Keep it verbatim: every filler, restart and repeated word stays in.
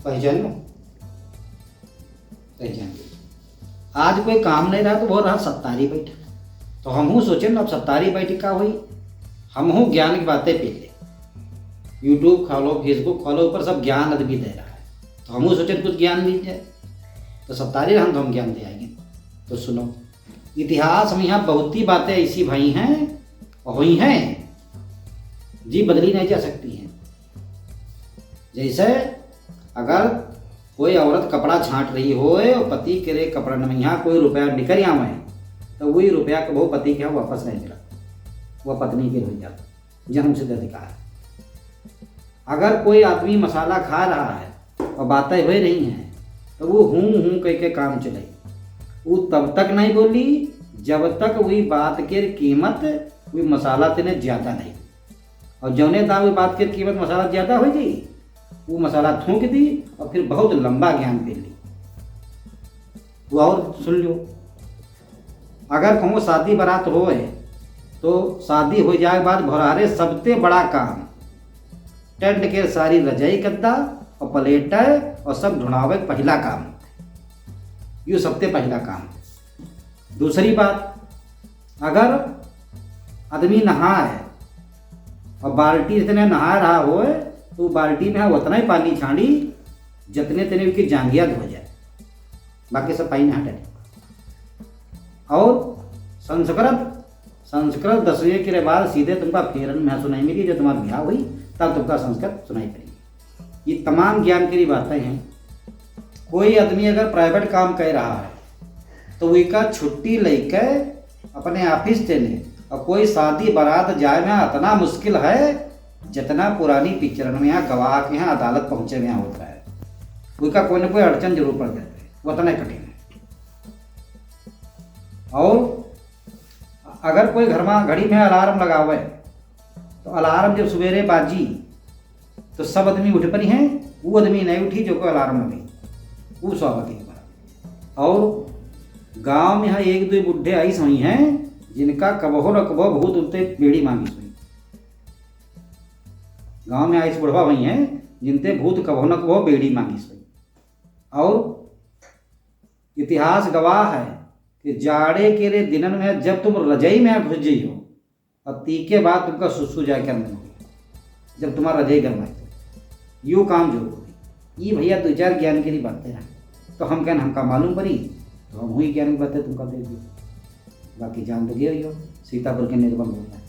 पहचान लो, पहचान लो। आज कोई काम नहीं रहा तो वो रहा सत्तारी बैठक। तो हमहू सोचे ना, अब सत्तारी बैठक का हुई, हमहू ज्ञान की बातें पी ले। YouTube खोलो, Facebook खोलो, ऊपर सब ज्ञान आदमी दे रहा है, तो हमहू सोचे कुछ ज्ञान मिल जाए। तो सत्तारी रहन तो हम ज्ञान दे आएंगे। तो सुनो, इतिहास में यहाँ बहुत ही बातें ऐसी भई हैं और हुई हैं जी, बदली नहीं जा सकती हैं। जैसे अगर कोई औरत कपड़ा छांट रही होए और पति के रे कपड़न में यहाँ कोई रुपया निकल आवे, तो वही रुपया कबो पति के यहाँ वापस नहीं मिला, वह पत्नी के हो जाता, जन्म सिद्ध अधिकार। अगर कोई आदमी मसाला खा रहा है और बातें हो रही हैं, तो वो हूँ हूँ कह के काम चले। वो तब तक नहीं बोली जब तक वही बात के कीमत, वही मसाला तेने ज्यादा नहीं। और जौने दाम वही बात के कीमत मसाला ज्यादा हो गई, वो मसाला थूक दी और फिर बहुत लंबा ज्ञान पी ली। वो और सुन लो, अगर कहूँ शादी बारात होए, तो शादी हो जाए के बाद भोरारे सबते बड़ा काम टेंट के सारी रजाई गद्दा और प्लेट और सब ढुंढावे के पहला काम। यू सबते पहला काम। दूसरी बात, अगर आदमी नहाए और बाल्टी जितने नहा रहा होए, तो बाल्टी में उतना ही पानी छाड़ी जितने तेने की जांघिया धो जाए, बाकी सब पानी नहा डाले। और संस्कृत, संस्कृत दसवें के बाद सीधे तुमका फेरन में सुनाई मिली, जब तुम्हारा ब्याह हुई तब तुमका संस्कृत सुनाई पड़ी। ये तमाम ज्ञान की बातें हैं। कोई आदमी अगर प्राइवेट काम कर रहा है तो वहीका छुट्टी लेके अपने ऑफिस चले। और कोई शादी बारात जाए में इतना मुश्किल है जितना पुरानी पिक्चरन में यहाँ गवाह के यहाँ अदालत पहुँचे में होता है, वहीका कोई ना कोई अड़चन जरूर पड़ जाता है, वो इतना कठिन है। और अगर कोई घर में घड़ी में अलार्म लगावे तो अलार्म जब सवेरे बाजी तो सब आदमी उठ पड़ी हैं, वो आदमी नहीं उठी जो कोई अलार्म लगे, वो स्वाभाविक बात। और गांव में यहाँ एक दो बुढ़े आइस हुई हैं जिनका कबहो न कबहो भूत उनते बेड़ी मांगिस हुई। गांव में आइस बुढ़वा हुई हैं जिनते भूत कबहो न कबहो बेड़ी मांगिस हुई। और इतिहास गवाह है कि जाड़े के रे दिनन में जब तुम रजई में घुस जइहो, और तीके बाद तुमका सुसु जाए के मन होई, जब तुम्हारा रजई गरमाए तो यो काम जरूर होई। ई भैया दो चार ज्ञान के लिए बातें हैं, तो हम कहन हमका मालूम पड़ी, तो हम हुई ज्ञान की बातें तुमका दे दी। बाकी जान तो गए हो, सीतापुर के निर्बल बोल रहे हैं।